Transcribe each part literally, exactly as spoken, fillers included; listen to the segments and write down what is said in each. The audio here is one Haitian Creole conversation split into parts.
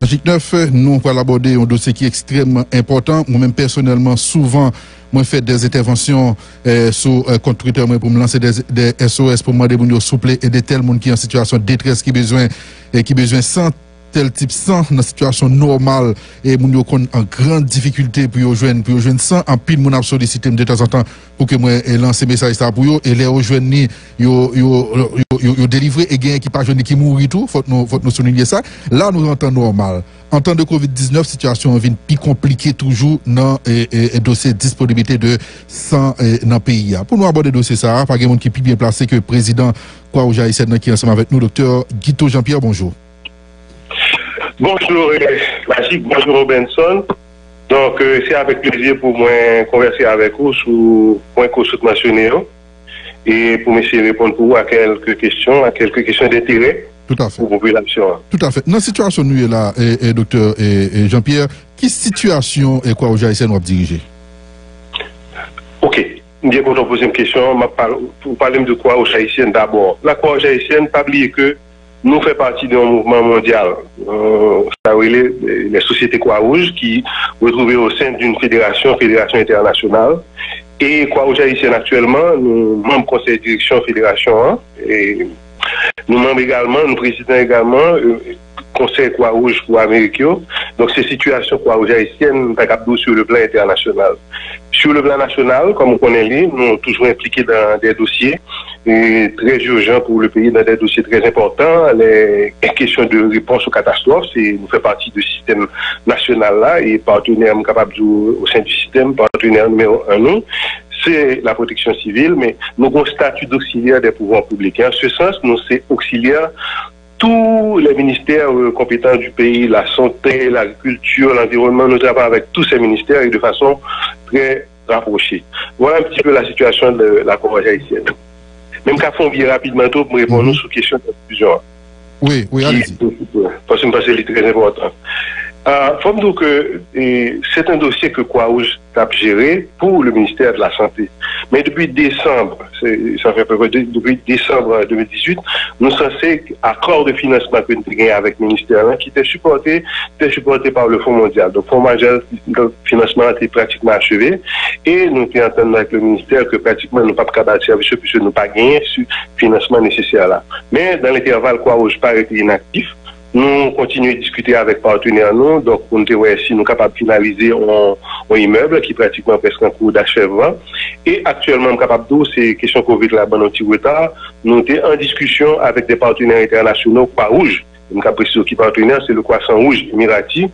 Paj nèf, nou pral abòde yon dosye ki ekstrèmman enpòtan. Mwen menm pèsonèlman, souvan, mwen fè dè entèvansyon eh, sou eh, kont Twitter mwen pou m lanse dè, dè S O S, pou m mande moun yo souple ede tèl moun ki an sitiyasyon detrès, ki bezwen, eh, ki bezwen san, tèl tip san nan sitiyasyon nòmal. E moun yo konn an gran difikilte pou yo jwenn, pou yo jwenn san. Anpil moun ap solisite m de tanzantan pou ke mwen eh, lanse mesaj sa pou yo. E lè yo jwenn li, yo, yo, yo, yo, yo delivre. E genyen ki pa jwenn li, ki mouri tou. Fòk nou, fòk nou soulinye sa. La, nou an tan nòmal. An tan de kovid diznèf, sitiyasyon an vin pi konplike toujou nan eh, eh, eh, dosye disponiblite de san eh, nan peyi a. Pou nou abòde dosye sa a, pa gen moun ki pi byen plase ke prezidan Kwa Wouj Ayisyèn nan ki ansanm avèk nou, Doktè Guito Jean Pierre. Bonjou. Bonjou eh, Magic, bonjou Robinson. Donk, eh, se avèk plezi pou mwen konvèse avèk ou sou pwen ke w sot mansyone yo e pou m eseye reponn pou ou a kèlke kesyon, a kèlke kesyon denterè pou popilasyon an. Toutafè. Nan sitiyasyon nou ye la, eh, eh, Doktè eh, eh, Jean Pierre, ki sitiyasyon eh, Kwa Wouj Ayisyèn w ap dirije? Ok. M byen kontan w poze m kesyon an. M ap pale, ou pale m de Kwa Wouj Ayisyèn dabò. La Kwa Wouj Ayisyèn, pa bliye ke nou fè pati de yon mouvman mondyal, euh, sa yo rele eh, les sociétés Croix-Rouge, ki retwouve yo o sen d'une fédération, fédération internationale. E Kwa Wouj Ayisyèn aktyèlman, nou manm konsèy direksyon federasyon an. E nou manm egalman, nou prezidan egalman eh, Konsèy Kwa Wouj pou Amerik yo. Donk, se sitiyasyon Kwa Wouj Ayisyèn, m ta kab di w, sur le plan international. Sur le plan national, kòm ou konnen li, nou toujou enplike dan de dosye eh, trè ijan pou le peyi, dan de dosye trè enpòtan, lè kesyon de repons o katastwòf. Se, nou fè pati de sistèm nasyonal la, e patenè, m kapab di w, o sen di sistèm, patenè nimewo en nou, se la pwoteksyon sivil, men nou gen yon stati d'oksilyè dè pouvwa piblik. E an se sans, nou se oksilyè tous les ministères euh, compétents du pays, la santé, l'agriculture, l'environnement, nous travaillons avec tous ces ministères et de façon très rapprochée. Voilà un petit peu la situation de la Croix-Rouge haïtienne. Men m ka fè yon byen rapidman tou pou m reponn ou sou kesyon transfizyon an. Wi, wi, alezi. Paske m panse li trè enpòtan. Ah, fò m di w ke eh, se yon dosye ke Kwa Wouj t ap jere pou le ministère de la Santé. Men depi desanm, se, sa fè apeprè de, depi desanm de mil dizuit, nou sanse akò de finansman ke nou te genyen avèk ministè lan, ki te sipòte, te sipòte pa le Fonds Mondial. Donk, Fonds Mondial, donk, finansman an te pratikman acheve, e nou te antann avèk le ministè ke pratikman nou p ap ka ba l sèvis yo, piske nou pa genyen si, finansman nesesè la. Men, dan lentèval, Kwa Wouj pa rete inaktif. Nou kontinye diskite avèk patenè nou, donk pou n te wè si nou kapab finalize yon, yon imèb ki pratikman prèske an kou dachèvman. E aktyèlman, m kapab di w, se kesyon kovid la ban nou ti reta. Nou te an diskisyon avèk de patenè entènasyonal, Kwa Wouj. M ka presize ki patenè, se le Croissant Rouge Emirati,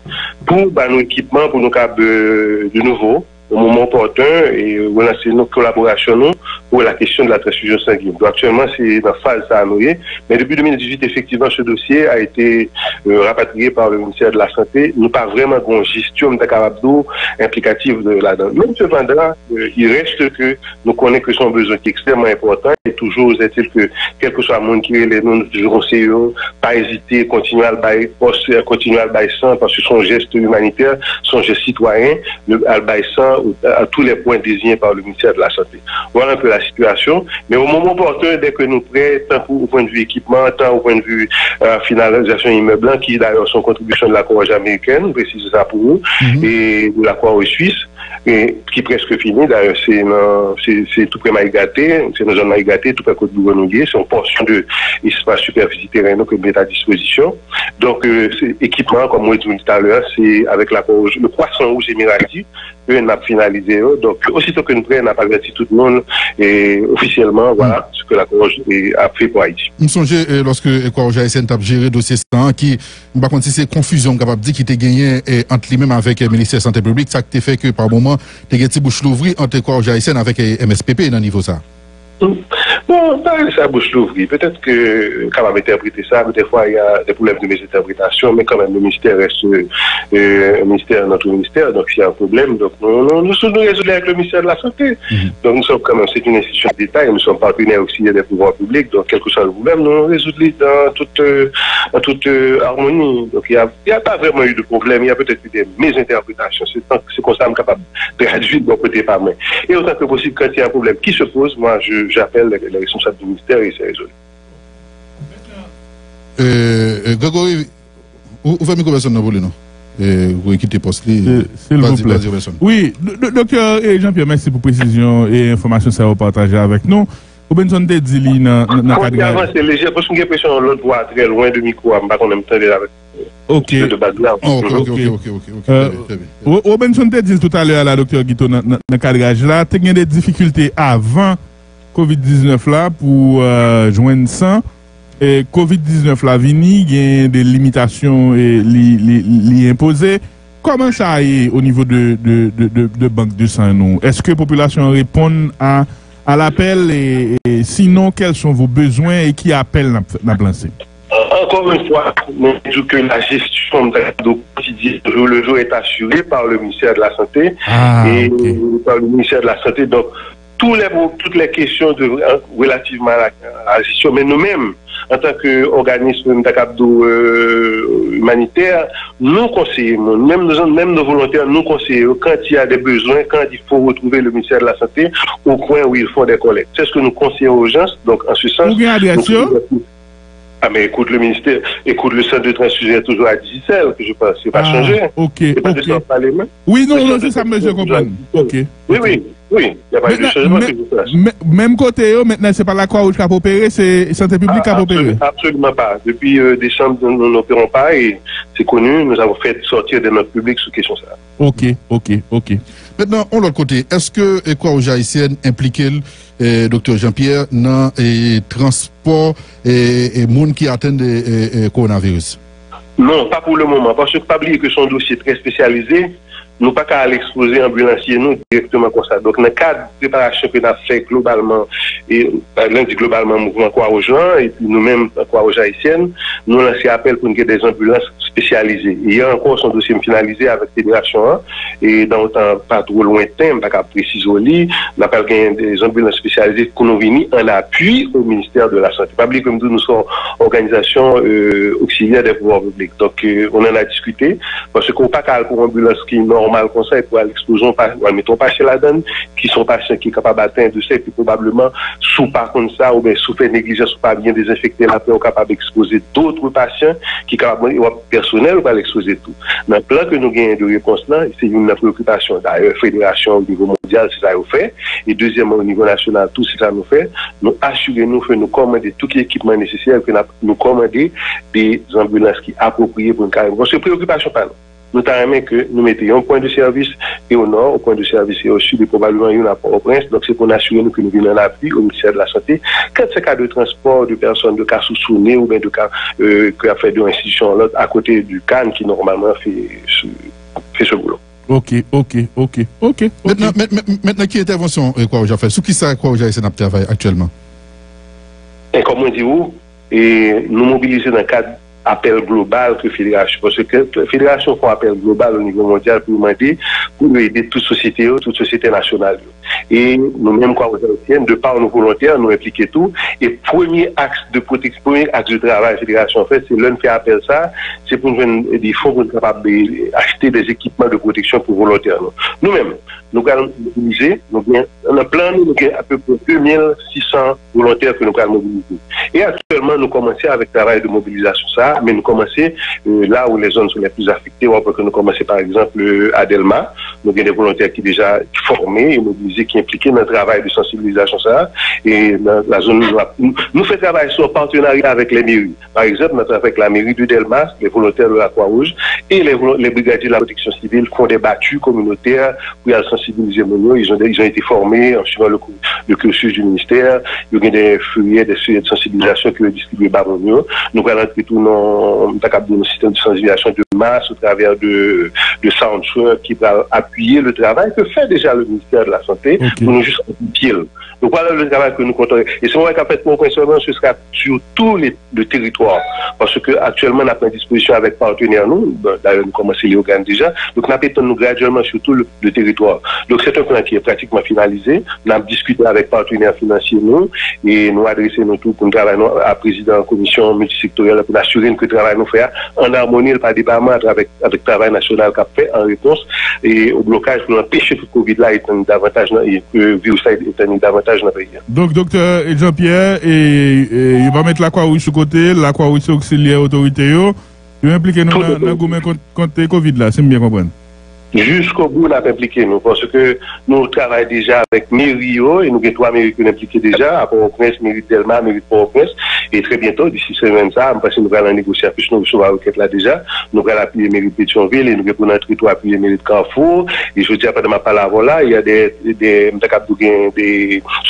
pou ba nou ekipman, pou nou kab, euh, de nouvo, o moman opòten, e relanse nou kolaborasyon nou pou la kesyon de la transfizyon sangen. Donk, aktyèlman, se nan faz sa a nou ye. Men depi de mil dizuit, efektivman, ce dossier a été euh, rapatrié par le ministère de la Santé. Nou pa vrèman gen yon jesyon, m ta kapab di w, enplikatif de ladan. Men sepandan, euh, il reste que nou konnen ke se yon bezwen ki ekstrèmman enpòtan, e toujou, est-il que, kèlkeswa moun ki rele nou, nou toujou konseye yo, pa ezite, kontinye al bay pòs, kontinye al bay san, paske se yon jès imanitè, se yon jès sitwayen, al bay san à tous les points désignés par le ministère de la Santé. Voilà un peu la situation. Men o moman opòten, dèke nou prè, tan pou o pwennvi ekipman, tan o pwennvi euh, finalizasyon imèb lan, ki dayè se yon kontribisyon de la Croix-Rouge américaine, m presize sa pou ou, e de la Croix-Rouge suisse, e ki prèske fini. Dayè, se nan, se, se tou prè Mayi Gate, se nan zòn Mayi Gate, tou prè kot biwo nou ye. Se yon pòsyon de espas, sipèfisi teren nou ke nou mete a dispozisyon. Donk, euh, se ekipman, kòm mwen di w talè, se avèk la Croix-Rouge, le Croissant Rouge Emirati, ke n ap finalize yo. Donk, osito ke n prè, n ap avèti tout moun, e ofisyèlman, vwala, se ke la Croix-Rouge ap fè pou Ayiti. M sonje, eh, lòske Kwa Wouj Ayisyèn t ap jere dosye sa a, ki, m pa konn si se konfizyon, m kapab di, ki te genyen, eh, ant li menm avèk, eh, Ministè Sante Piblik, sa k te fè ke, pa moman, te gen ti bouch louvri ant Kwa Wouj Ayisyèn avèk, eh, M S P P nan nivo sa a. Bon, m pa rele sa bouch louvri. Petèt ke, kapab entèprete sa, dèfwa, il y a des problèmes de mésinterprétation, mais quand même, le ministère reste euh, un ministère, notre ministère, donc s'il y a un problème, donc nous, nous, nous, nous résoudons avec le ministère de la Santé. Donc nous sommes quand même, c'est une institution d'État et nous sommes partenaires auxiliaires des pouvoirs publics, donc quel que soit le problème, nous, nous résoudons dans toute, euh, dans toute euh, harmonie. Donc il y a, il y a pas vraiment eu de problème, il y a peut-être eu des mésinterprétations, c'est, c'est comme ça que je suis capable de traduire de mon côté, pas moi. Et autant que possible, quand il y a un problème qui se pose, moi, je, j'appelle les, les responsables du ministère et c'est résolu. Euh, euh, Grégory, Ou, ou fè mikwo pèsonn nan pou li non. E, ou kite pòs li. Silvouplè. Wi, Doktè Jean-Pierre, mèsi pou presizyon e enfòmasyon sa yo pataje avèk nou. Robenson te di li nan, nan, nan kad. Avanse lejè, paske m gen enpresyon yon lòt vwa trè lwen de mikwo a, m pa konnen m tande l avèk. Ok. Ok, ok, ok, ok, ok, ok. Trè byen, trè byen. Robenson te di l toutalè a la, Doktè Guito, nan, nan, nan kadraj la, te gen de difikilte avan kovid diznèf la pou jwenn san. Kovid diznèf la vini, gen de limitasyon li, li, li enpoze. Kòman sa ye o nivo de, de, de, de, de bank de san nou? Èske popilasyon an reponn a, a lapèl? E, e sinon, quels sont vos besoins e ki apèl n ap, n ap lanse? Encore une fois, mwen di ke la gestion de la santé au quotidien, au jour le jour, est assurée par le ministère de la Santé. Ah, et ok. Par le ministère de la Santé. Donc, tous les, toutes les questions de, relativement à la, à la gestion, men nou menm, antan ke òganis, nou ta kab di, imanitè, nou konseye moun, menm nou, menm nou volontè, nou konseye yo quand il y a des besoins, quand il faut retrouver le ministère de la Santé au coin où ils font des collectes. C'est ce que nous conseillons aux gens, donc en ce sens. Ou gen adrès yo? Ah, mais écoute, le ministère, écoute, le centre de transfusion est toujours à Digicel, que je pense, c'est pas changé. Ah, ok, ok. C'est pas de ça parler, mais... Wi, non, non, se sa m bezwen konprann. Ok. Wi, wi, wi, y a pas eu de changement, c'est juste ça. Menm kote yo, mentnan, se pa Lakwa Wouj k ap opere, se sante piblik k ap opere. Absolument pas. Depuis décembre, nous n'opérons pas et c'est connu, nous avons fait sortir des notes publiques sous question ça. Ok, ok, ok. Mentnan, yon lòt kote, èske Kwa Wouj Ayisyèn enplike l, Doktè Jean-Pierre, nan transpò moun ki atenn de kowonaviris? Non, pas pour le moment, paske pa bliye ke se yon dosye trè espesyalize, nou pa ka al ekspoze anbilansye nou dirèkteman konsa. Donk, nan kad preparasyon ke n ap fè globalman, e lè n di globalman, mouvman Kwa Wouj lan, epi nou menm, Kwa Wouj Ayisyèn, nou lanse apèl pou n gen de zanbilans espesyalize. Yè ankò, se yon dosye m finalize avèk federasyon an, e nan yon tan pa two lwenten, m pa ka presize w li, n ap pral gen de zanbilans espesyalize pou nou vini an apui au ministère de la Santé. Pa bliye ke m di w nou se yon òganizasyon oksilyè dè pouvwa piblik. Donk, on en a discuté, paske ou pa ka al pou yon anbilans ki nòmal konsa, epi w al ekspoze yon pa-, w al mete yon pasyan ladan l, ki se yon pasyan ki kapab atenn de sa, epi pwobableman, si w pa konn sa, oubyen si w fè neglijans, ou pa byen dezenfekte l, apre w kapab ekspoze dòt pasyan ki kapab, w ap pèsonèl, ou pral ekspoze tou. Nan plan ke nou genyen de repons lan, se youn nan preyokipasyon. Dayè, federasyon o nivo mondyal, se sa yo fè. E dezyèmman, o nivo nasyonal tou, se sa nou fè. Nou asire nou ke nou kòmande tout ekipman nesesè, ke n ap, nou kòmande de zanbilans ki apwopriye pou n ka reponn. Paske preyokipasyon pa nou, nou ta renmen ke nou mete yon pwen de sèvis e o nò, yon pwen de sèvis e o sid, e pwobableman youn a Pòtoprens. Donk, se pou n asire nou ke nou vin an apui o ministè de la Sante. Quand c'est cas de transport de personnes, de ka soupçonnés oubyen de ka, euh, ke ap fè de yon enstitisyon a yon lòt, akote de CAN ki nòmalman fè se, fè se boulot. Ok, ok, ok, ok, ok. Mentnan, men-, men-, mentnan, ki entèvansyon, euh, Kwa Wouj ap fè? Sou ki sa Kwa Wouj Ayisyèn ap travay aktyèlman? E kòm mwen di ou, e nou mobilize nan kad apèl global ke federasyon, paske federasyon fè apèl global o nivo mondyal pou yo mande, pou yo ede tout sosyete yo, tout sosyete nasyonal yo. E nou menm, Kwa Wouj Ayisyèn, de pa nou volontè, nou enplike tou. E premye aks de pwotek-, premye aks de travay federasyon fè, se lè n fè apèl sa, se pou n jwenn de fon pou n kapab, e, achte de ekipman de pwoteksyon pou volontè nou. Nou menm, nou pral mobilize, nou gen, nan plan nou, nou gen apeprè de mil sis san volontè ke nou pral mobilize. E aktyèlman, nou kòmanse avèk travay de mobilizasyon sa a, men nou kòmanse, euh, là où les zones sont les plus affectées. W ap wè ke nou kòmanse, pa egzanp, euh, à Dèlma. Nou gen de volontè ki deja fòme e mobilize, ki enplike nan travay de sansibilizasyon sa a. E nan la zòn, nou ap, nou, nou fè travay sa an patenarya avèk lè meri. Pa egzanp, nan travay avèk la mairie de Delmas, les volontaires de la Croix-Rouge et les volo-, les brigadiers de la protection civile font des battues communautaires pou y al sansibilize moun yo. Ils ont, ils ont été formés en suivant le cou-, le cursus du ministère. Yo gen de flyers, de sujets de sensibilisation ke yo distribye ba moun yo. Nou pral antre tou nan, m ta kab di, nan sistèm de sansibilizasyon de mas au travers de, de sound truck ki pral apiye le travay ke fè deja le ministère de la Santé pou nou jis anpifye l. Nou pral le travay ke nou kontan. E se yon travay k ap fèt Pòtoprens sèlman, se sera sur tout le, le territoire. Paske aktyèlman, n ap nan dispozisyon avèk patenè nou. Bon, dayè, nou kòmanse Leyogàn deja. Donk, n ap etann nou gradyèlman sur tout le, le territoire. Donk, c'est un plan qui est pratiquement finalisé. N ap diskite avèk patenè finansye nou e nou adrese nou tou pou n travay nou a prezidan komisyon miltisektoryèl la pou n asire n ke travay nou fè a an amoni, l pa depaman avèk, avèk travay nasyonal k ap fè an repons e o blokaj pou n anpeche tout kovid la etann davantaj nan, e, e viris la etann davantaj nan peyi a. Donk, Doktè Jean-Pierre, e, e, yo pa met Lakwa Wouj sou kote, Lakwa Wouj se oksilyè otorite yo. Yo enplike nou nan goumen kont, kont Covid la, si m byen konprann. Jiskobou, n ap enplike nou, paske nou travay deja avèk meri yo, e nou gen twa meri ke n enplike deja, a Pòtoprens, meri Dèlma, meri Pòtoprens, e trè byento, disi semèn sa a, m panse nou pral negosye, anplis nou resevwa rekèt la deja, nou pral apiye meri Petyonvil, e nou gen pou n antre tou apiye meri Kafou, e jodi a, pandan m ap pale avè w la, y a de, de, m ta kab di w gen de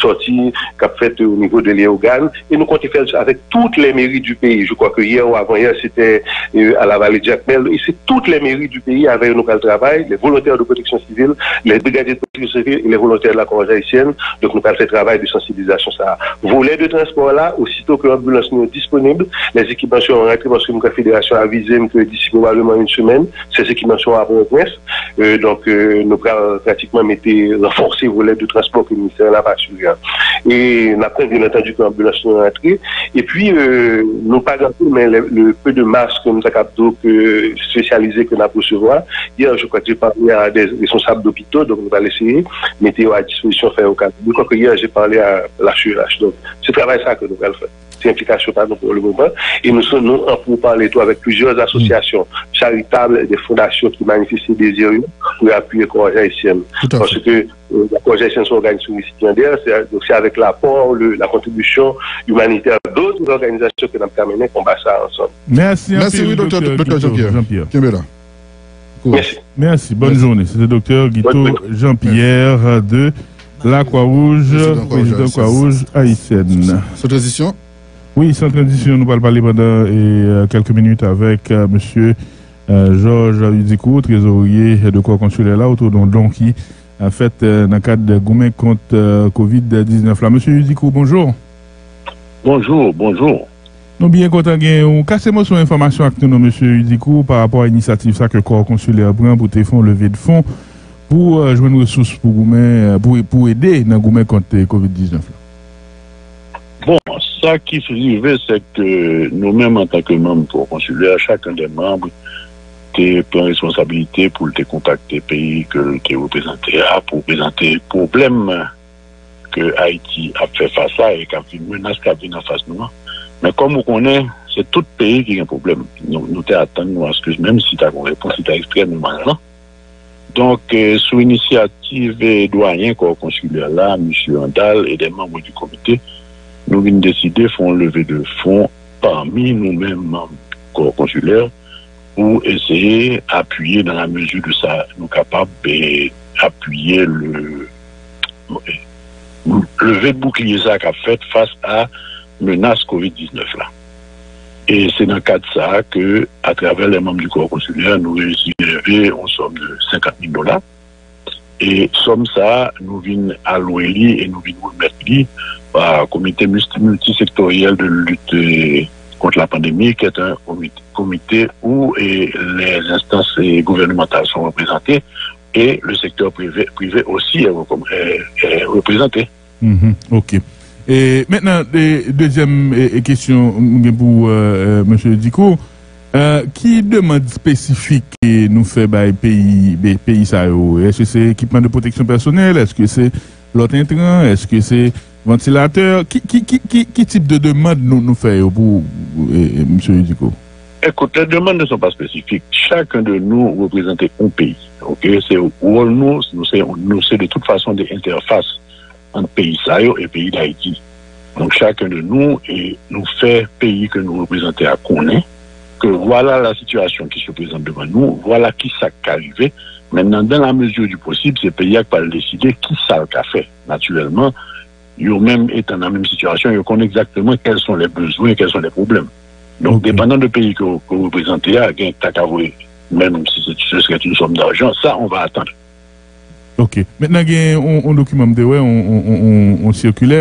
sòti k ap fèt o nivo de Leyogàn, e nou konte fè l avèk tout lè meri di peyi. Je crois que hier ou avant-hier, c'était euh, à la vallée de Jacmel. E se tout lè meri di peyi avè yo nou pral travay, lè volontè de pwoteksyon sivil, lè brigadye de pwoteksyon sivil e lè volontè de la Croix-Rouge haïtienne. Donk, nou pral fè travay de sansibilizasyon sa a. Volè de transpò la, osito ke anbilans nou yo disponib, lè ekipman yo rantre, paske m kwè federasyon avize m ke disi pwobableman yon semèn, se ekipman yo a Pòtoprens. Euh, donk, euh, nou pral pratikman mete, ranfòse volè de transpò ke ministè an ap asire a. E n ap tann, byen antandi, ke anbilans nou rantre. Epi, euh, nou pa gen anpil, men le, le peu de masques, nou ta kab di w, ke spesyalize ke n ap resevwa. Hier, je crois que j'ai parlé à des responsables d'hôpitaux, donk nou pral eseye mete yo a dispozisyon, fè yo ka. Je crois que hier, j'ai parlé à l'H E H. Donk, se travay sa ke nou pral fè. Se enplikasyon pa nou pou le moman. E nou, nou an pou pale tou avèk plizyè asosyasyon charitab, de fondasyon ki manifeste dezi yo pou yo apiye Croix-Rouge haïtienne. Paske euh, la Croix-Rouge haïtienne se yon òganism resipiandè, se, donk se avèk lapò, le, la kontribisyon imanitè dòt òganizasyon ke n ap ka mennen konba sa a ansanm. Mèsi anpil, doktè Guito Jean-Pierre. Kenbe la. Mèsi. Mèsi, bòn jounen. Se te doktè Guito Jean-Pierre de la Croix-Rouge, prezidan Croix-Rouge haïtienne. San tranzisyon? Wi, san tranzisyon, nou pral pale pandan e, kèlke minit avèk e, mesye e, Georges Hudicourt, trezorye de kò konsilè la, otou de yon don ki e, fèt e, nan kad goumen kont e, Covid diznèf la. Mesye Hudicourt, bonjou. Bonjou, bonjou. Nou byen kontan gen yon kase moso enfòmasyon ak nou, non, mesye Hudicourt, pa rapò a inisyativ sa ke kò konsilè pran pou te fè yon leve de fon pou e, jwenn resous pou goumen, e, pou, pou ede nan goumen kont e, Covid diznèf la. Bon, sa ki rive, se ke nou menm, antanke manm kò konsilè, chacun des membres te pran responsabilite pou l te kontakte peyi ke l te reprezante a, pou prezante pwoblèm ke Ayiti ap fè fas a e k ap vin, menas k ap vin anfas nou an. Men kòm ou konnen, se tout peyi ki gen pwoblèm. Nou, nou te atann nou aske, menm si ta gen yon repons, li ta ekstrèmeman lan. Donk, e, sou inisyativ e, dwayen kò konsilè la, mesye Andal e de manm di komite, nou vin deside fè yon leve de fon pami nou menm manm kò konsilè pou eseye apiye dan la mezi de sa nou kapab e apiye le, leve de boukliye sa k ap fèt fas a menas Covid diznèf la. E se nan kad sa a ke, atravè lè manm di kò konsilè, nou reyisi leve yon sòm de senkant mil dola. E sòm sa a, nou vin alwe li e nou vin remèt li a Comité Multi- Multisektoryèl de Lutte e, Contre la Pandémie, qui est un comité, comité où e, les instances e, gouvernementales sont représentées et le secteur privé, privé aussi est, recom- est, est représenté. Mhm, ok. E mentnan, e, dezyèm e, e, kesyon m gen pou e, e, mesye Diko. E, ki demann espesifik e, nou fè bay peyi, be- peyi sa yo? Èske se ekipman de pwoteksyon pèsonèl? Èske se lòt entran? Èske se vantilatè? Ki, ki, ki, ki, ki tip de demann nou, nou fè yo pou e, e, mesye Diko? Écoute, les demandes ne sont pas spécifiques. Chacun de nous représente un pays. Ok, se wòl nou, nou se, nou se de toute façon de entèfas ant peyi sa yo e peyi Dayiti. Donk, chacun de nous, e nou fè peyi ke nou reprezante a konnen ke vwala la sitiyasyon ki se prezante devan nou, vwala ki sa k ka rive. Mentnan, dans la mesure du possible, se peyi a k pral deside ki sa l ka fè. Natirèlman, yo menm etan nan menm sitiyasyon, yo konnen egzakteman quels sont les besoins, quels sont les problèmes. Donk, depandan de peyi ke w, ke w reprezante a, gen ta ka voye, menm si se, ce serait une somme d'argent, ça, on va attendre. Ok. Mentnan, gen yon, yon dokiman m te wè, yon, yon, yon, yon, yon sikilè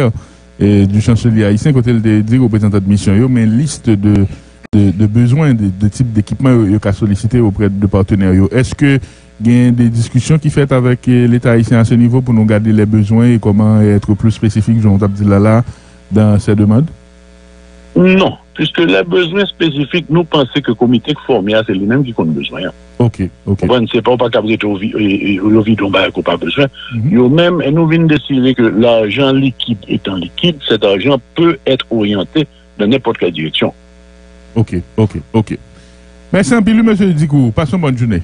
e, du chancelier haïtien, kote l te di reprezantan de misyon yo, men lis de, de, de bezwen, de, de tip dekipman yo, yo ka solisite oprè de patnè yo. Èske gen de diskisyon ki fèt avèk e, Leta ayisyen a se nivo pou nou gade lè bezwen e kòman être plus spécifique, jan w t ap di l la, la, dans ces demandes? Non, puisque les besoins spécifiques, nou panse ke komite k fòme a, se li menm ki konn bezwen an. Ok, ok. Konprann, se pa w pa kab rete o vi- e- e- yo vide yon bagay ke w pa bezwen. Mhm. Yo menm, e nou vin deside ke l'argent liquide étant liquide, cet argent peut être orienté dans n'importe quelle direction. Ok, ok, ok. Mèsi anpil, wi, mesye Dikou. Pase yon bòn jounen.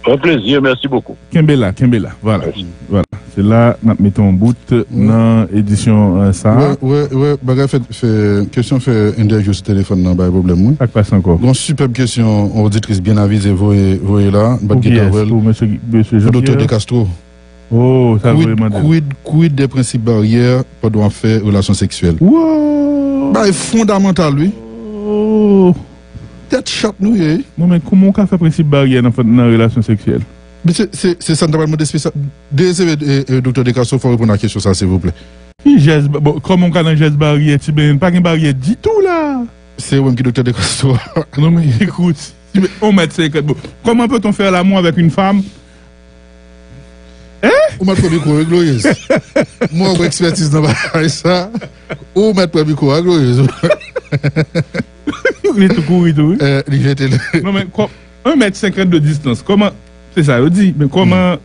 Un plaisir, merci beaucoup. Kenbe la, kenbe la. Vwala. Vwala. Se la n ap mete yon bout nan edisyon, euh, sa a. Wè, wè, wè, bagay fè, fè, kesyon fè entèvyou sou telefòn nan bay pwoblèm, wi. Sa k pase ankò? Gon sipèb kesyon, yon oditris byen avize voye, voye la, m pa t gentan wè l. Pou kiyès? Pou mesye, mesye Jean-Pierre? Pou doktè De Castro. Oh, sa l voye mande l. Quid, quid des principes barrières pandan w ap fè relasyon seksyèl? Wow! Bagay fondamantal, wi. Oh! Tèt chat nou ye, wi. Non, men kòman w ka fè prensip baryè nan, nan relasyon seksyèl? Men se, se, se sa n ta pral mande espesyal. Dezire, e, e, doktè De Castro, fò w reponn a kesyon sa, silvouplè. Ki jès, bon, kòman w ka nan jès baryè, Ti Benyen? Pa gen baryè ditou la. Se ou menm ki doktè De Castro. Non, men ekout, Ti Benyen, un mèt senkant. Bon, comment peut-on faire l'amour avec une femme? Hein? Ou mèt pran mikwo, wi, Glorieuse. Mwen, ou ekspertiz nan bagay sa. Ou mèt pran mikwo, a, Glorieuse. Li tou kouri tou, wi. Eh, li jete l. Non, men, kò-, un mèt senkant de distance. Kòman, se sa yo di, men kòman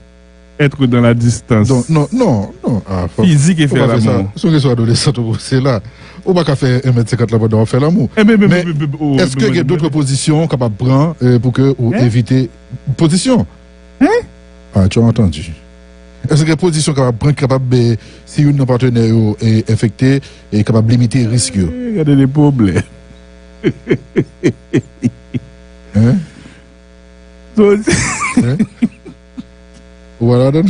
être dans la distance physique et faire l'amour? Non, non, non, non. Ah, fò, fò pa fè sa. Se yon kesyon adolesan tou, se la. Ou pa ka fè un mèt senkant la pandan w ap fè lanmou. Eh, men, men, men, men, men, oh, men, men, men, men. Men, èske gen dòt pozisyon w kapab pran, eh, pou ke ou evite pozisyon? Hein? Ah, tu as entendu. Èske gen pozisyon kapab pran ki kapab, eh, si youn nan patnè yo, eh, enfekte, e kapab limite risk yo? Eh, gade de pwoblèm. Hein? Hein? Ou wè ladan?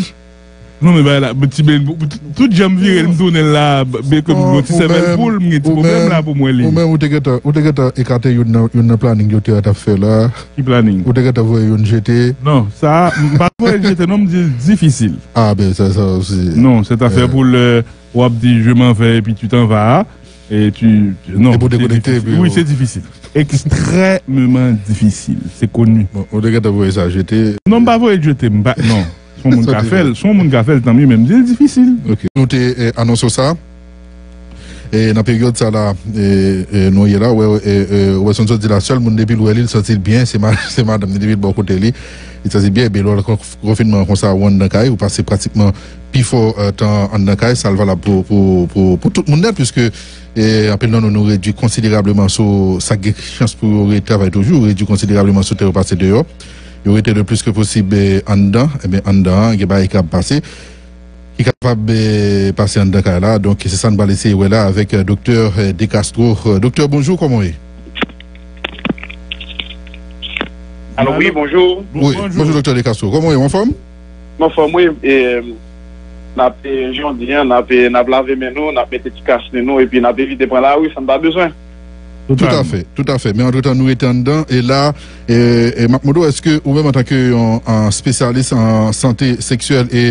Non, men bagay la, Ti Benyen, tout jan m vire l, m tounen l la, ben, kòm yon ti sèvèl poul, m gen ti pwoblèm la pou mwen li. Ou menm, ou te gentan, ou te gentan ekate youn nan, youn nan planning yo te ap fè la. Ki planning? Ou te gentan voye youn jete. Non, sa, m pa voye l jete, non, m di l difisil. Ah, ben, sa, sa osi. Non, cette affaire pou le, w ap di, je m'en vais, et puis tu t'en vas. Et tu, tu, non, c'est difficile. Epi w dekonekte, epi... Oui, c'est difficile. Extrêmement difficile. C'est connu. Bon, ou te gentan voye sa jete. Non, m pa voye l jete, m pa, non. Si yon moun ka fè l, si yon moun ka fè l, tan mye, men m di l difisil. Ok. Nou te, eh, anonse w sa. E nan peryòd sa la, e, e, nou ye la, wè, e, e, wè, Sonson di la, sèl moun depi l wè li, l santi l byen, se ma-, se madanm li depi l bò kote li. Li santi l byen, epi lè w konfinman konsa, ou anndan kay, ou pase pratikman pi fò, eh, tan anndan kay, sa l valab pou, pou, pou, pou tout moun nèt, piske, eh, anpil nan nou, nou redui konsiderableman sou sa k gen chans pou yo retravay toujou, redui konsiderableman sou tan yo pase deyò. Yo rete le plis ke posib, eh, anndan, ebyen, anndan an, gen bagay ki ap pase, ki kapab, eh, pase anndan kay la. Donk, se sa n pral eseye wè la avèk, eh, doktè, eh, De Castro. Eh, doktè, bonjou, kòman w ye? Alo, wi, bonjou. Wi, bonjou, doktè De Castro. Kòman w ye, w anfòm? M anfòm, wi. E, n ap, e, jan w di an, n ap, e, n ap lave men nou, n ap mete ti kas nan men nou, epi n ap evite pran lari, sa n pa bezwen. Toutafè, toutafè. Men antretan, nou rete anndan, e la, e, e m ap mande w, èske ou menm, antanke yon, yon espesyalis an sante seksyèl e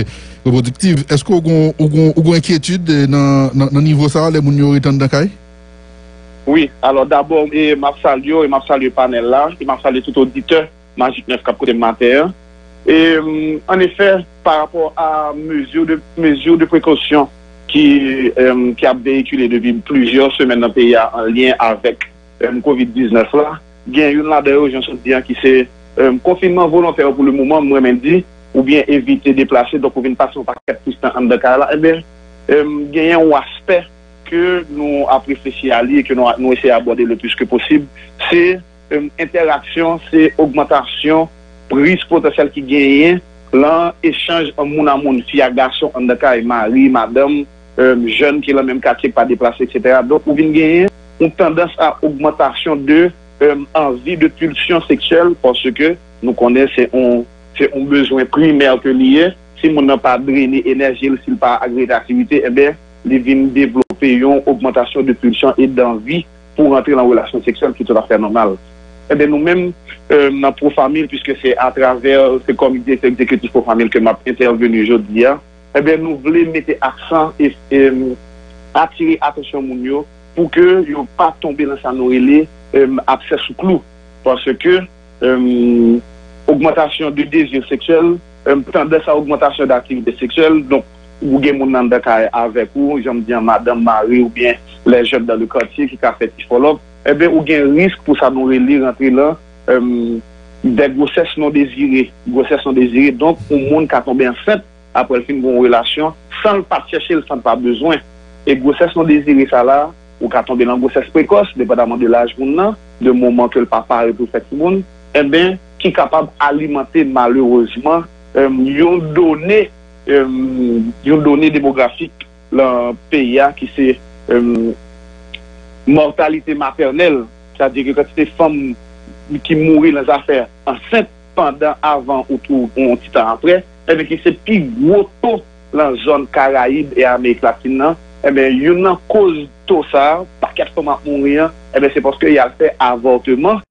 repwodiktiv, èske ou gon, ou gon, ou gon enkyetid, e, nan, nan, nan nivo sa a, lè moun yo rete anndan kay? Wi, alò, dabò, e, m ap salye w, e m ap salye panèl la, e m ap salye tout oditè Majik nèf k ap koute m maten an. E, m, an efè, pa rapò a mezi de, mezi de prekosyon ki, em, ki ap veyikile depi plizyè semèn nan peyi a an lyen avèk, em, kovid diznèf la, gen youn ladan yo, jan w sot di an, ki se, em, konfinman volontè pou le moman, m renmen di, oubyen evite deplase, donk ou vin pase yon pakèt plis tan anndan kay la, ebyen, em, genyen yon aspè ke nou ap reflechi a li e ke nou, nou eseye abòde le plis ke posib, se, em, entèraksyon, se ogmantasyon risk potansyèl ki genyen lan echanj ant moun a moun, fi ak gason anndan kay, mari, madanm, em, jèn ki lan menm katye, k pa deplase, etsetera. Donk, ou vin genyen yon tandans a ogmantasyon de, em, anvi, de pilsyon seksyèl, paske nou konnen se yon, se yon bezwen primè ke li ye. Si moun nan pa drene enèji l, si l pa rete aktivite, enben, li vin devlope yon ogmantasyon de pilsyon e danvi pou rantre nan relasyon seksyèl ki toutafè nòmal. Enben, nou menm, eh, nan Pwofamil, piske se atravè, se kòm direktè egzekitif Pwofamil ke m ap entèveni jodi a, enben, nou vle mete aksan e, e atire atansyon moun yo pou ke yo pa tonbe nan sa nou rele, eh, absè sou klou. Paske, em, ogmantasyon de dezi seksyèl, em, tandans a ogmantasyon de aktivite seksyèl. Donk, ou gen moun anndan kay avèk ou, jan m di an, madanm, mari, oubyen les jeunes dans le quartier ki ka fè ti fòlòp, enben, ou gen risk pou sa nou rele rantre lan, em, des grossesses non désirées. Gwosès non dezire, donk, yon moun ka tonbe ansent, apre l fin gen yon relasyon, san l pa t chèche l, san l pa bezwen. E gwosès non dezire sa la, ou ka tonbe nan gwosès prekòs, depandaman de laj moun nan, de moman ke l pa pare pou l fè timoun, enben, ki kapab alimante malerezman, em, yon done, em, yon done demografik lan peyi a ki se, em, mòtalite matènèl, sètadi ke kantite fanm ki mouri lan zafè ansent pandan, avan ou tou yon ti tan aprè, enben ki se pi gwo to lan zòn Karayib e Amerik Latin nan, enben youn nan koz to sa a, pakèt fanm ap mouri an, enben se paske y al fè avòteman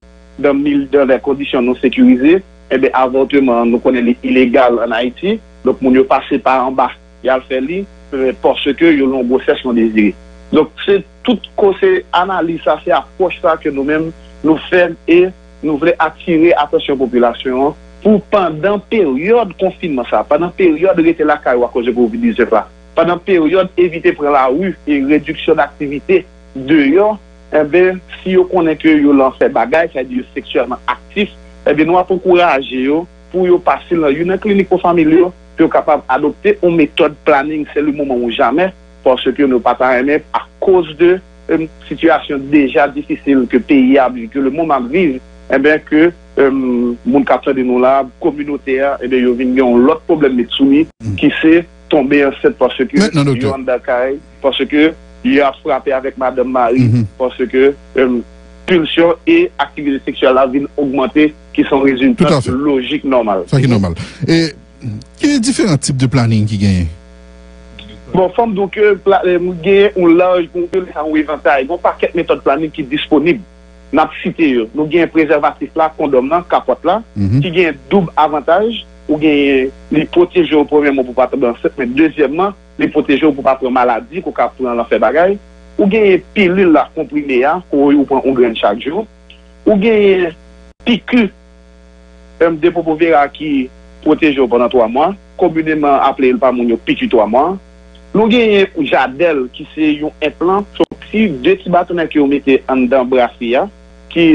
dan mil, dan lè kondisyon non sekirize, enben avòteman an, nou konnen li ilegal ann Ayiti. Donk moun yo pase pa anba, y al fè li, eh, paske yo lan yon gwosès non dezire. Donk se tout ko-, se analiz sa, se apwòch sa ke nou menm nou fè, e nou vle atire atansyon popilasyon an pou pandan peryòd konfinman sa, pandan peryòd rete lakay ou akoz de kovid diznèf la, pandan peryòd evite pran lari e rediksyon daktivite deyò, enben, si yo konnen ke yo lan fè bagay, sètadi yo seksyèlman aktif, enben, nou ap ankouraje yo pou yo pase lan youn nan klinik pou fanmi yo, pou yo kapab adopte yon metòd planning, se le moman ou jamè, paske nou pa ta renmen, akoz de, em, sitiyasyon deja difisil ke peyi a ap viv, ke lemonn ap viv, enben, ke, em, moun k ap tande nou la, kominote a, enben, yo vin gen yon lòt pwoblèm met sou li, ki se tonbe ansent paske yo anndan kay, paske yo ap frape avèk madanm mari, paske, em, pilsyon e aktivite seksyèl la vin ogmante, ki se yon reziltan lojik nòmal. Sa ki nòmal. E ki diferan tip de planning ki genyen? Bon, fò m di w ke pla-, em, genyen yon laj, bon, yo rele sa yon evantay. Gen yon pakèt metòd planning ki disponib. N ap site yo. Nou gen prezèvatif la, kondòm lan, kapòt la, ki gen doub avantaj. Ou genyen li pwoteje w premyèman pou pa tonbe ansent, men dezyèmman, li pwoteje w pou pa pran maladi ke w ka pran lan fè bagay. Ou genyen pilil la, konprime a, ke w pran yon grenn chak jou. Ou genyen piki, em, Depo-Provera ki pwoteje w pandan twa mwa, komineman aple l pa moun yo piki twa mwa. Nou genyen Jadèl ki se yon enplan, se yon ti, de ti batonnè ke yo mete anndan bra fi a, ki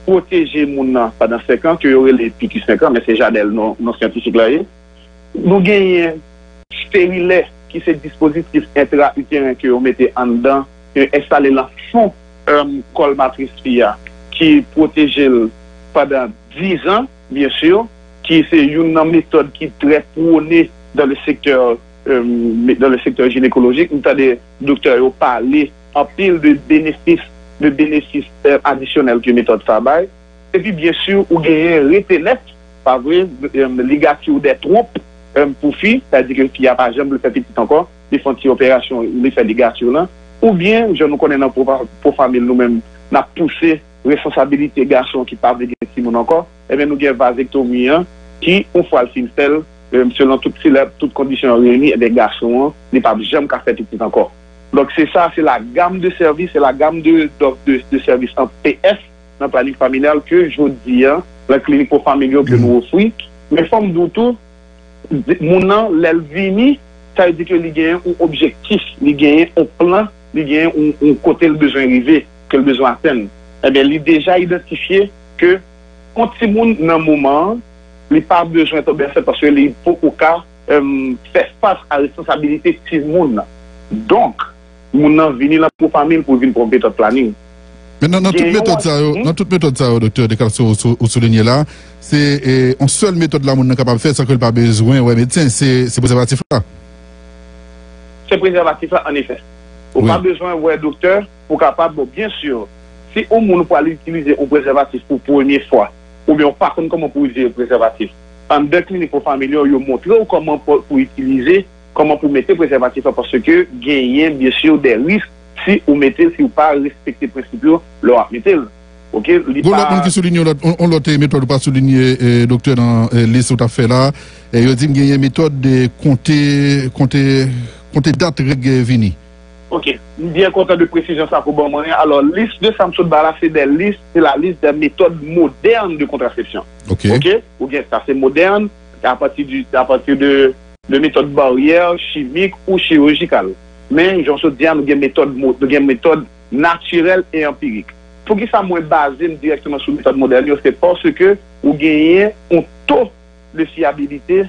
pwoteje moun nan pandan senk an, ke yo rele piki senk an, men se Jadèl non, non syantifik la ye. Nou genyen sterilè, ki se dispozitif entra-iteren ke yo mete anndan, yo enstale lan fon, em, kòl matris fi a, ki pwoteje l pandan diz an, byen si, ki se youn nan metòd ki trè pwone dan le sektè, em, dan le sektè jinekolojik. M tande doktè yo pale anpil de benefis, de benefis, em, adisyonèl ke metòd sa bay. Epi, byen si, ou genyen retenèt, pa vre, em, ligati dè twonp, em, pou fi, sètadi ke fi a pa janm vle fè pitit ankò, li fè yon ti operasyon, li fè ligati lan. Oubyen, jan nou konnen nan Pwo-, Pwofanmil nou menm, n ap pouse responsabilite gason ki pa vle gen timoun ankò, enben, nou gen vazektomi an, ki, yon fwa l fin fè l, em, selon tout, si lè tout kondisyon an reyini, enben, gason an, li p ap janm ka fè pitit ankò. Donk, se sa, se la gam de sèvis, se la gam de, de, de, de sèvis an P F, nan planik familyal ke jodi a, nan klinik pou fanmi yo ke nou ofri. Men fò m di w tou, de, moun nan, lè l vini, sa vle di ke li genyen yon objektif, li genyen yon plan, li genyen yon, yon kote l bezwen rive, ke l bezwen atenn. Enben, li deja idantifye ke yon timoun nan moman an, li pa bezwen tonbe ansent paske li poko ka, em, fè fas a responsabilite timoun nan. Donk, moun nan vini lan pou fanmi l pou l vin pran metòd planin. Men nan, nan tout metòd sa yo, nan tout metòd sa yo, doktè Descalso, ou sou-, ou soulinye la, se, e, yon sèl metòd la moun nan kapab fè san ke l pa bezwen wè medsen, se, se prezèvatif la. Se prezèvatif la, an efè. Ou pa bezwen wè doktè pou kapab, bon, byen si, si yon moun ou pral itilize yon prezèvatif pou premye fwa, oubyen ou pa konn kòman pou itilize prezèvatif, anndan klinik pou fanmi yo, yo montre w kòman pou, pou itilize, kòman pou mete prezèvatif la, paske genyen, byen si, de risk si ou mete l, si ou pa respekte prensip yo lè w ap mete l. Oke, li pa. Gon lòt moun ki soulinye yon lòt, yon, yon lòt, e, metòd ou pa soulinye, e, doktè, nan, e, lis ou t ap fè la. E, yo di m genyen metòd de konte, konte, konte dat règ, e, vini. Oke, m byen kontan de presizyon sa ke w ban mwen an. Alò, lis de sa m sot ba la, se de lis, se la lis de metòd modèn de kontrasepsyon. Oke. Oke? Ou gen sa, se modèn, apati di, apati de, de metòd baryè, chimik ou chirijikal. Men, jan w sot di a, nou gen metòd mo-, nou gen metòd natirèl e anpirik. Poukisa mwen baze m dirèkteman sou metòd modèn yo? Se paske ou genyen yon to de fyabilite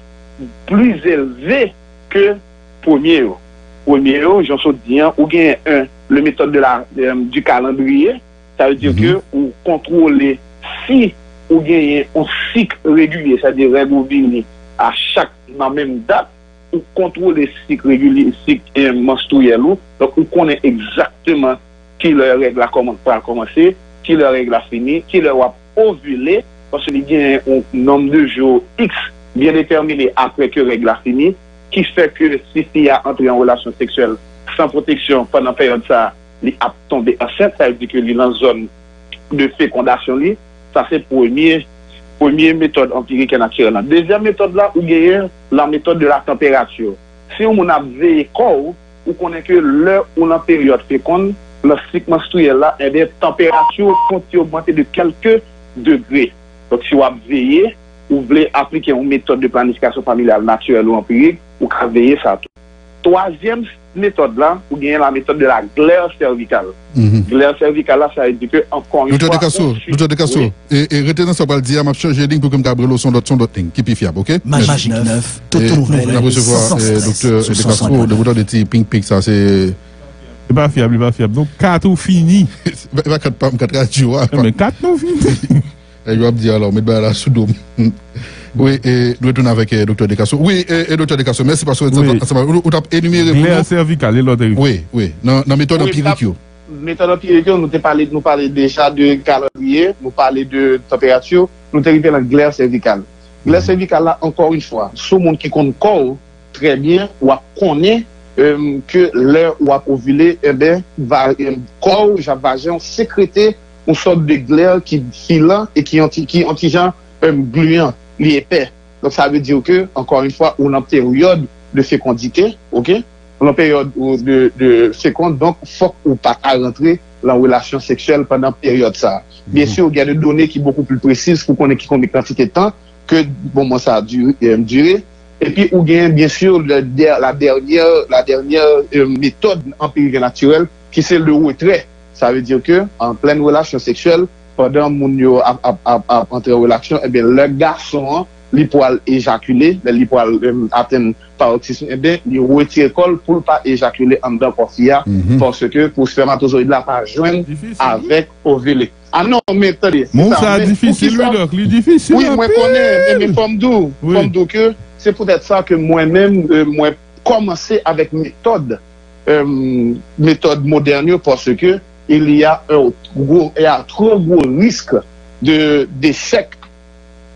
pli elve ke premye yo. Premye yo, jan w sot di an, ou genyen, en, le méthode de la, euh, du calendrier, sa vle di ke ou kontwole si ou genyen yon sik regilye, sètadi règ ou vini a chak nan menm dat, ou kontwole sik regilye, sik, eh, manstriyèl ou. Donk, ou konnen egzakteman kilè règ la kòman, pral kòmanse, kilè règ la fini, kilè w ap ovile, paske li genyen yon nonb de jou X byen detèmine apre ke règ la fini, ki fè ke si fi a antre an relasyon seksyèl san pwoteksyon pandan peryòd sa a, li ap tonbe ansent, sa vle di ke li nan zòn de fekondasyon li. Sa se premye, premye metòd anpirik e natirèl la. Dezyèm metòd la, ou genyen la méthode de la température. Si yon moun ap veye kò w, ou konnen ke lè ou nan peryòd fekonn, nan sik manstriyèl la, ebyen, tanperati w fon ti ogmante de kèlke degre. Donk, si w ap veye, ou vle aplike yon metòd de planifikasyon familyal natirèl ou anpirik, ou ka veye sa tou. Twazyèm metòd la, ou genyen la méthode de la glaire cervicale. Glaire cervicale la, sa vle di ke, ankò yon fwa, Doktè Decasso, ou Doktè Decasso, wi. E, e rete nan sa w pral di a, m ap chanje liy pou ke m ka rele w sou yon lòt, sou yon lòt liy ki pi fyab, oke? Mèsi. Magik nèf, tout nouvèl, n ap resevwa, eh, Doktè Decasso, depi w tande ti ping ping sa, se... Li pa fyab, li pa fyab. Donk, kat ou fini. E pa kat pa m, kat radyo a. Men kat nou fini. E yo ap di alò, met bagay la sou do m. Wi, e, nou retounen avèk, eh, Doktè Decasso. Wi, e, e Doktè Decasso, mèsi paske w ret ansanm, ansanm avèk nou. Ou t ap enimere pou nou. Glè sèvikal, e lòt, Eric? Wi, wi. Nan, nan metòd anpirik yo. Metòd anpirik yo, nou te pale, nou pale deja de kalandriye, nou pale de tanperati, nou te rive nan glè sèvikal. Glè sèvikal la, ankò yon fwa, sou moun ki konn kò w, trè byen, w ap konnen, em, ke lè w ap ovile, enben, va, em, kò w, jan vajen w sekrete yon sòt de glè ki filan e ki yon ti, ki yon ti jan, em, gliyan, li epè. Donk, sa vle di ke, ankò yon fwa, ou nan peryòd de fekondite, oke? Ou nan peryòd ou de, de fekond, donk, fòk ou pa ta rantre nan relasyon seksyèl pandan peryòd sa a. Byen si, gen de done ki bokou pli presiz pou konnen ki konbyen kantite tan ke moman sa a di-, eh, dire. Epi ou gen, byen si, le dè-, la dènyè, la dènyè, eh, metòd anpirik e natirèl, ki se le retrè. Sa vle di ke, an plèn relasyon seksyèl, pandan moun yo ap, ap, ap, ap antre an relasyon, ebyen, lè gason an, li pral ejakile, lè li pral, eh, atenn paroksis, ebyen, li retire kò l pou l pa ejakile anndan kò fi a, paske pou spèmatozoyid la pa jwenn avèk ovile. A non, men tande, se sa, men poukisa, men, wi, mwen konnen, men, men fò m di w, fò m di w ke se poutèt sa ke mwen menm, eh, mwen kòmanse avèk metòd, eh, metòd modèn yo, paske il y a un gros, il y a trop gros risque de, d'échec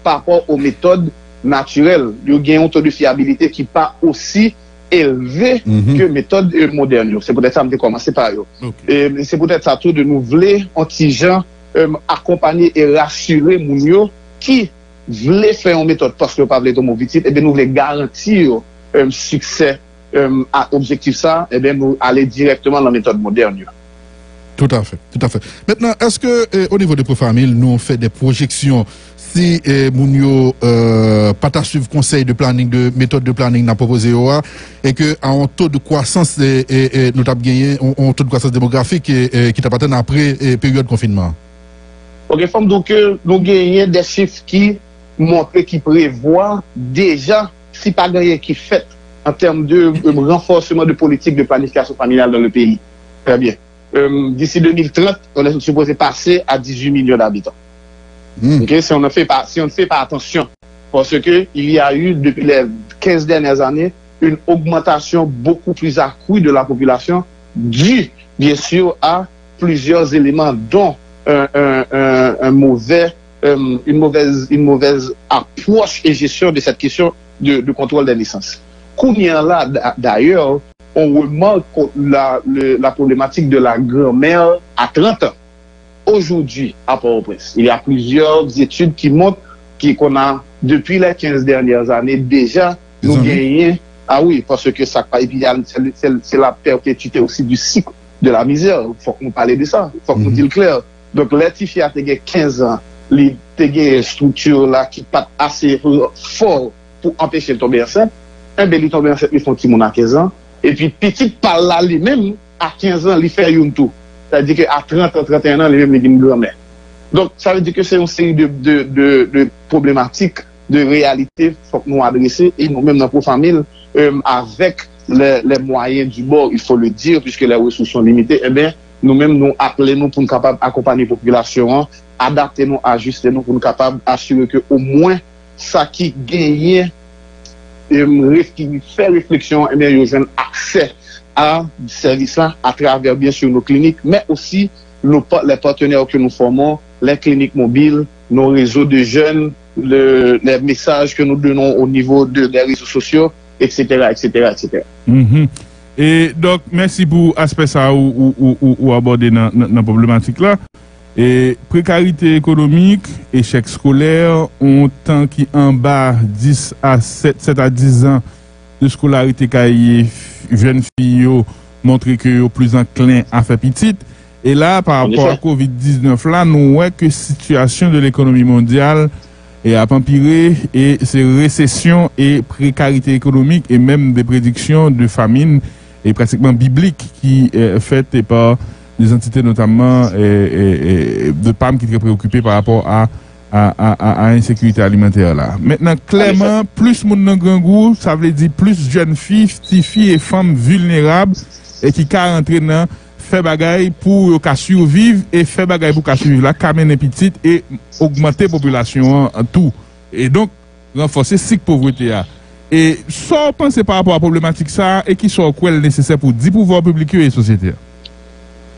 pa rapò o metòd natirèl. Yo gen yon to de fyabilite ki pa osi elve ke metòd, eh, modèn yo. Se poutèt sa m te kòmanse pa yo. E se poutèt sa tou de nou vle, yon ti jan, eh, akonpanye e rasire moun yo ki vle fè yon metòd paske yo pa vle tonbe yon pitit, ebyen nou vle garanti yo, eh, siksè, eh, a objektif sa, ebyen nou ale dirèkteman nan metòd modèn yo. Tout à fait, tout à fait. Maintenant, est-ce que, eh, au niveau de Profanmil, nou fè de pwojeksyon si, eh, moun yo, eh, pa ta swiv konsèy de planning, de méthode de planning n ap pwopoze yo a, e ke a yon to de kwasans, eh, eh, eh, nou t ap genyen yon, yon to de kwasans demografik, eh, eh, ki t ap atenn apre, eh, peryòd konfinman an? Ok, fò m di w ke nou genyen de chif ki montre, ki prevwa deja si pa gen anyen ki fèt an tèm de, euh, ranfòsman de politik de planifikasyon familyal dans le pays. Très bien. Euh, d'ici deux mille trente, on est supposé passer à dix-huit millions d'habitants. Ok, si on ne fait pas, si on ne fait pas attention, parce que il y a eu, depuis les quinze dernières années, une augmentation beaucoup plus accrue de la population, due, bien sûr, à plusieurs éléments, dont un, un, un, un mauvais, euh, une mauvaise, une mauvaise approche et gestion de cette question de, de contrôle des naissances. Kounye a la, dayè, on remarque la, le, la problématique de la grand-mère à trente ans. Aujourd'hui, à Port-au-Prince, il y a plusieurs études qui montrent qu'on a, depuis les quinze dernières années, déjà, nou genyen, ah oui, parce que ça, et puis il y a, c'est, c'est, c'est la perpétuité aussi du cycle de la misère. Faut que nous parlions de ça. Faut que nous disions clair. Donc, lè tifi a te gen quinze ans, li te gen structure la ki pa t assez fort pour empêcher l tonbe ansent, enben, li tonbe ansent, li fè yon timoun a quinze ans. Epi, pitit pa l la, li menm, a quinze ans, li fè youn tou. Sa vle di ke a trant an, trant et un an, li menm, li vin granmè. Donk, sa vle di ke se yon seri de, de, de, de pwoblematik, de reyalite, fòk nou adrese, e nou menm nan Profanmil, euh, avec les, les moyens du bord, il faut le dire, puisque les ressources sont limitées, enben, nou menm, nou aple nou pou n kapab akonpanye popilasyon an adapte nou, ajiste nou pou nou kapab asire ke omwen sa ki genyen, em, ref-, ki fè refleksyon, ebyen, yo jwenn aksè a sèvis la atravè, byen si, nou klinik, men osi nou pa-, les partenaires que nous formons, les cliniques mobiles, nos réseaux de jeunes, le, les messages que nous donnons au niveau de, des réseaux sociaux, et cetera, et cetera, et cetera. Mhm. E donk, mèsi pou aspè sa ou, ou, ou, ou, ou abòde nan, nan, nan pwoblematik la. E prekarite ekonomik, echèk eskolè, yon tan ki anba dis a sèt, sèt a dis zan de eskolarite kay jèn fi yo montre ke yo plis anklen a fè pitit. E la, pa rapò a kovid diznèf la, nou wè ke sitiyasyon de lekonomi mondyal e ap anpire, e se resesyon e prekarite ekonomik e menm de prediksyon de famin e pratikman biblik ki eh, fèt pa de zantite notamman eh, eh, eh, de pam ki trè preokipe pa rapò a a, a, a, a ensekirite alimantè la. Mentnan, klèman, plis moun nan grangou, sa vle di plis jèn fi, tifi e fanm vilnerab e ki ka rantre nan fè bagay pou yo ka siviv e fè bagay pou ka siviv la ka mennen pitit e ogmante popilasyon an tou. E donk, ranfòse sik povrete a. E sa w panse pa rapò a pwoblematik sa a e ki sa w kwè l nesesè pou di pouvwa piblik yo e sosyete a?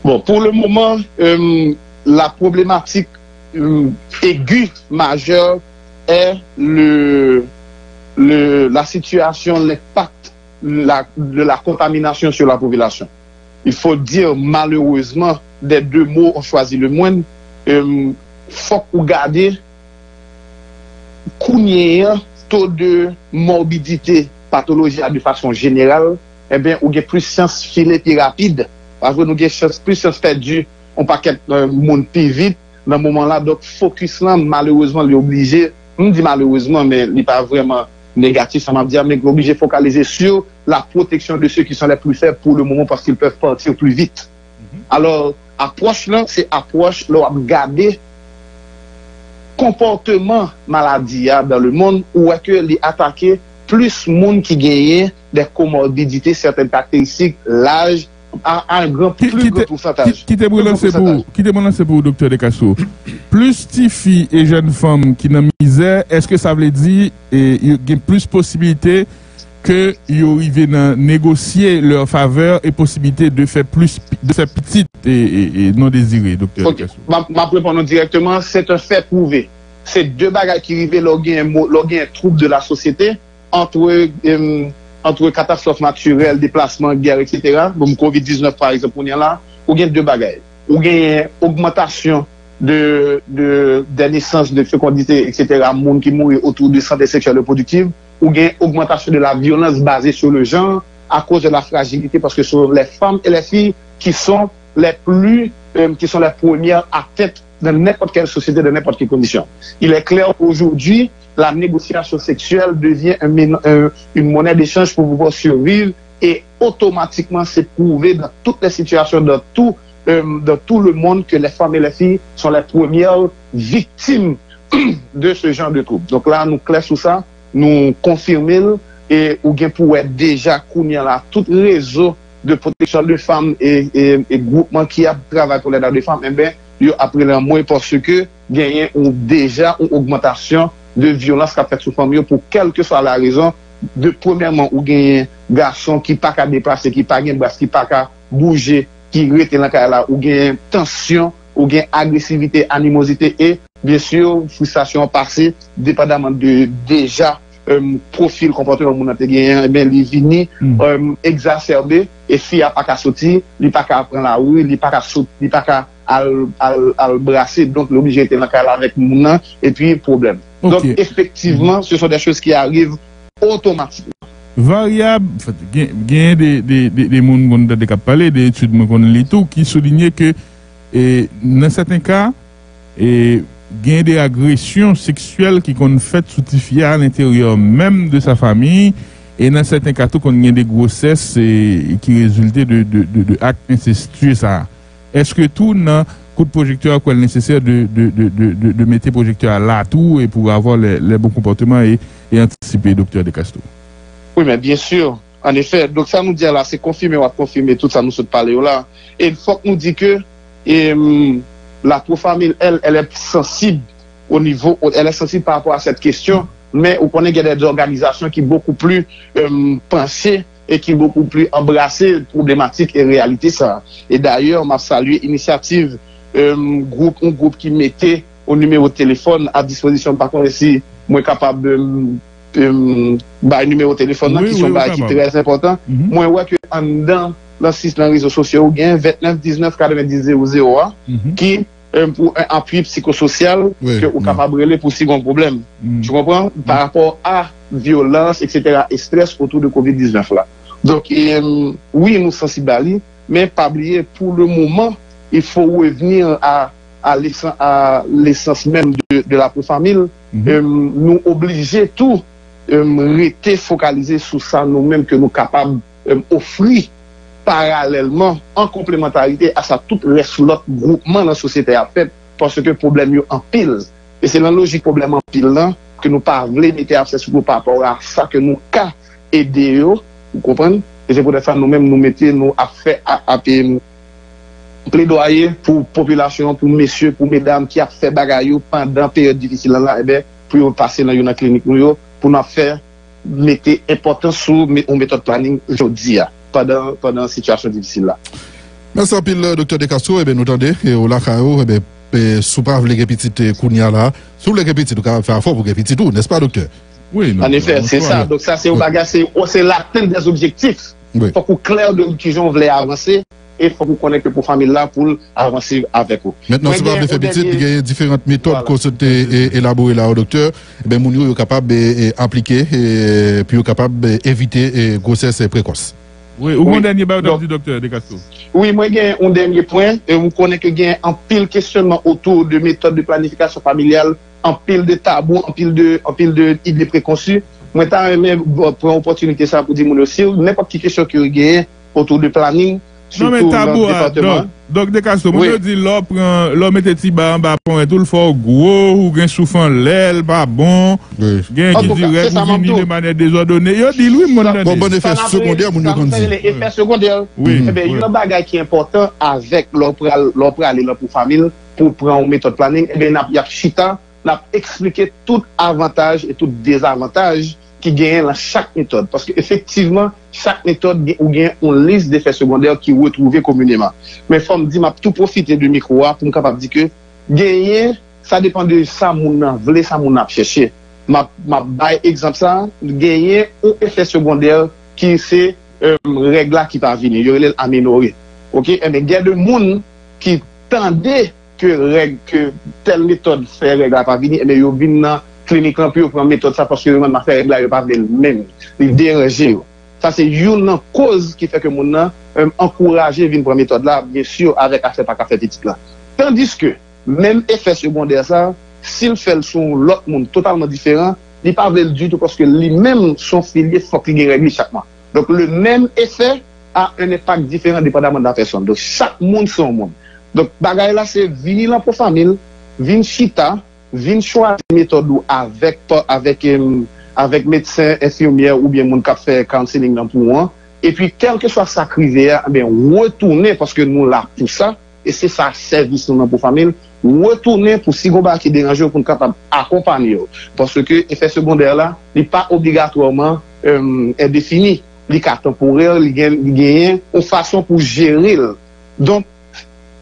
Bon, pour le moment, euh, la problématique euh, aiguë majeure est le, le, la situation, l'impact la, de la contamination sur la population. Il faut dire, malheureusement, des deux mots, on choisit le moins. Euh, fòk ou gade kounye an, to de morbidite patoloji a de fason jeneral, ebyen, ou gen plis chans file pi rapid. Paske nou gen chans, plis chans pèdi yon pakèt euh, moun pi vit. Nan moman la, donk, fokis lan, malerezman, li oblije, m di malerezman, men li pa vrèman negatif, sa m ap di a, men li oblije fokalize sur la protection de ceux qui sont les plus faibles pour le moment parce qu'ils peuvent partir plus vite. Alò, apwòch lan, se apwòch lè w ap gade konpòteman maladi a dans le monde, ou wè ke li atake plis moun ki genyen des comorbidités, certaines caractéristiques, laj, a, a un grand, plus grand pourcentage. Kite mwen lanse pou, kite mwen lanse pou Doktè De Castro. Plis tifi e jèn fanm ki nan mizè, èske sa vle di e, yo gen plis posibilite ke yo rive nan negosye lè favè e posibilite de fè plis, de fè pitit e, e, e non dezire, Doktè De Castro? M ap, m ap reponn ou dirèkteman, c'est un fait prouvé. Se de bagay ki rive lè w gen, lè w gen trouble de la société, entre, euh, entre catastrophes naturelles, déplacement, guerre, et cetera. Bon, kovid diznèf, pa egzanp, kounye a la, ou gen de bagay. Ou gen ogmantasyon de, de, des naissances, de fécondité, et cetera, moun ki mouri autour de santé sexuelle reproductive, ou gen ogmantasyon de la violence basée sur le genre à cause de la fragilité, parce que ce sont les femmes et les filles qui sont les plus, euh, qui sont les premières atteintes dans n'importe quelle société, dans n'importe quelle condition. Il est clair qu'aujourd'hui, la négociation sexuelle devient un, un, une monnaie d'échange pour pouvoir survivre et automatiquement c'est prouvé dans toutes les situations, dans tout, euh, dans tout le monde que les femmes et les filles sont les premières victimes de ce genre de trouble. Donc là, nous clair sur ça, nou konfime l, e ou gen pou wè deja kounye a la tout rezo de pwoteksyon de fanm e, e, e gwoupman ki ap travay pou lè dwa de fanm, enben, yo ap rele anmwe paske genyen ou deja yon ogmantasyon de vyolans k ap fèt sou fanm yo pou kèlkeswa la rezon. De premyèman, ou genyen gason ki pa ka deplase, ki pa gen bras, ki pa ka bouje, ki rete nan kay la, ou genyen tansyon, ou gen agresivite, animozite e, byen si, fristrasyon an pase, depandaman de deja pwofil konpòteman moun nan te genyen, ebyen li vini egzasèbe e fi a pa ka soti, li pa ka pran lari, li pa ka sot, li pa ka al, al, al brase, donk li oblije rete nan kay la avèk moun nan, epi pwoblèm. Donk, efektivman, ce sont des choses qui arrivent otomatikman. Varyab, gen, gen de, de, de, de moun konn tande k ap pale, de etid mwen konn li tou, ki soulinye ke e, nan sèten ka, e, gen de agresyon seksyèl ki konn fèt sou tifi a alenteryè menm de sa fami, e nan sèten ka tou konn gen de gwosès e, ki rezilte de, de, de, de ak ensestye sa a. Èske tou nan kout pwojektè a kwè l nesesè de, de, de, de, de, de mete pwojektè a la tou e pou avwa lè, lè bon konpòteman e, e antisipe, Doktè De Castro? Wi, men byen si. An efè, donk sa nou di a la, se konfime w ap konfime tout sa nou sot pale yo la. E fòk nou di ke e, La Pro Famille, elle, elle est sensible au niveau, elle est sensible par rapport à cette question, mais ou konnen gen des organisations qui beaucoup plus euh, penchées et qui beaucoup plus embrasser problématique et réalité ça. Et d'ailleurs, m'a salué initiative euh, groupe, un groupe qui mettait au numéro de téléphone à disposition, par contre, si moi capable euh, euh, bay nimewo telefòn nan, ki se yon bagay ki trè enpòtan. Mwen wè ke anndan nan sis nan rezo sosyo yo gen vennèf diznèf katrevendis zewo zewo a, ki euh, pou un appui psychosocial ke ou kapab rele pou si gon pwoblèm. Tu comprends? Par rapport à violence, et cetera, et stress autour de covid dix-neuf là. Donc, euh, oui, nous sensibles à lui, mais pas oublier, pour le moment, il faut revenir à, à l'essence même de, de la Pro Famille. Euh, nou oblije tou euh, rete fokalize sou sa nou menm ke nou kapab euh, ofri paralèlman, an konplemantarite a sa tout rès lòt gwoupman nan sosyete a fèt, paske pwoblèm yo anpil. E se nan lojik pwoblèm anpil lan ke nou pa vle mete aksè sou yo pa rapò a sa ke nou ka ede yo, ou konprann? E se poutèt sa nou menm nou mete nou ap fè ap plèdwaye pou popilasyon an, pou mesye, pou medam ki ap fè bagay yo pandan peryòd difisil lan la, enben, pou yo pase nan youn nan klinik nou yo, pou n ap fè mete enpòtans sou yon metòd planning jodi a, pandan, pandan sitiyasyon difisil la. Mèsi anpil, Doktè De Castro. Ebyen, nou tande, e w lakay ou, ebyen, si w pa vle gen pitit kounye a la, si w vle gen pitit, ou kapab fè afò pou gen pitit ou, nèspa, Doktè? Wi, Doktè. Anefè, se sa. Donk, sa se yon bagay, se, se latent dè objektif. Fòk ou klè de kijan w vle avanse, e fòk ou konnen ke pou fanmi l la, pou l avanse avèk ou. Mentnan, si w pa vle fè pitit, gen diferan metòd ke w te elabore la, Doktè. Ebyen, moun yo, yo kapab aplike pou yo kapab evite gwosès prekòs. Wi, ou gen yon dènye bagay w t ap di, Doktè De Castro? Wi, mwen gen yon dènye pwen. M konnen ke gen anpil kesyònman otou de metòd de planifikasyon familyal, anpil de tabou, anpil de, anpil de ide prekonsi. Mwen ta renmen pran opòtinite sa pou di moun yo, si nenpòt ki kesyon ke yo genyen otou de planning, sitou nan depatman. Donk, De Castro, moun yo di lè w pran, lè w mete ti ba anba ponyèt ou, l fè w gwo, ou gen souf anlè, l pa bon. Gen ki di règ ou vini de manyè dezòdone. Yo di l wi, m konn tande. Bon, bon efè segondè, moun yo konn di. Efè segondè. Wi. Ebyen, youn nan bagay ki enpòtan avèk lè w pral, lè w prale nan pou fanmi l, pou w pran yon metòd planning, ebyen, n ap, y ap chita, n ap eksplike tout avantaj e tout dezavantaj ki genyen nan chak metòd. Paske efektivman, chak metòd gen, ou gen yon lis defè segondè ki retwouve komineman. Men fò m di, m ap tou pwofite de mikwo a pou m kapab di ke genyen, sa depann de sa moun nan vle, sa moun nan ap chèche. M ap, m ap bay egzanp sa, genyen yon efè segondè ki se euh, règ la ki pa vini. Yo rele l amenore. Oke? Enben, gen de moun ki tande ke règ, ke tèl metòd fè règ la pa vini, enben yo vin nan klinik lan pou yo pran metòd sa paske yo wè nan fè règ la, yo pa vle l menm. Li deranje yo. Sa se youn nan koz ki fè ke moun nan ankouraje vin pran metòd la, byen si avèk afè pa ka fè pitit la. Tandiske menm efè segondè sa, si l fè l sou yon lòt moun totalman diferan, li pa vle l ditou paske li menm se yon fi l ye, fòk li gen règ li chak mwa. Donk le menm efè a un enpak diferan depandaman de la pèsòn. Donk chak moun se yon moun. Donk bagay la se vini nan pwo fanmi l, vin chita, vin chwazi metòd ou avèk avèk avèk medsen, enfimyè oubyen moun k ap fè counseling nan pou ou an. Epi kèlkeswa sa k rive a, enben retounen paske nou la pou sa. E se sa sèvis nou nan pou fanmi l, retounen pou si gon bagay ki deranje w pou n kapab akonpanye w. Paske efè segondè la, li pa obligatwèman endefini. Li ka tanporè, li gen li genyen yon fason pou jere l. Donk,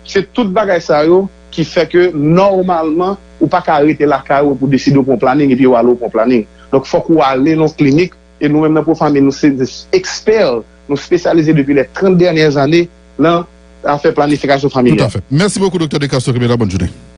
se tout bagay sa yo ki fè ke nòmalman ou pa ka rete lakay ou epi w deside w pran yon planning epi yo ale w pran yon planning. Donk, fòk ou ale nan yon klinik. E nou menm nan Pwofanmi, nou se de ekspè, nou espesyalize depi lè trant dènyè zane nan afè planifikasyon familyal. Toutafè. Mèsi bokou, Doktè De Castro, kenbe la, bòn jounen.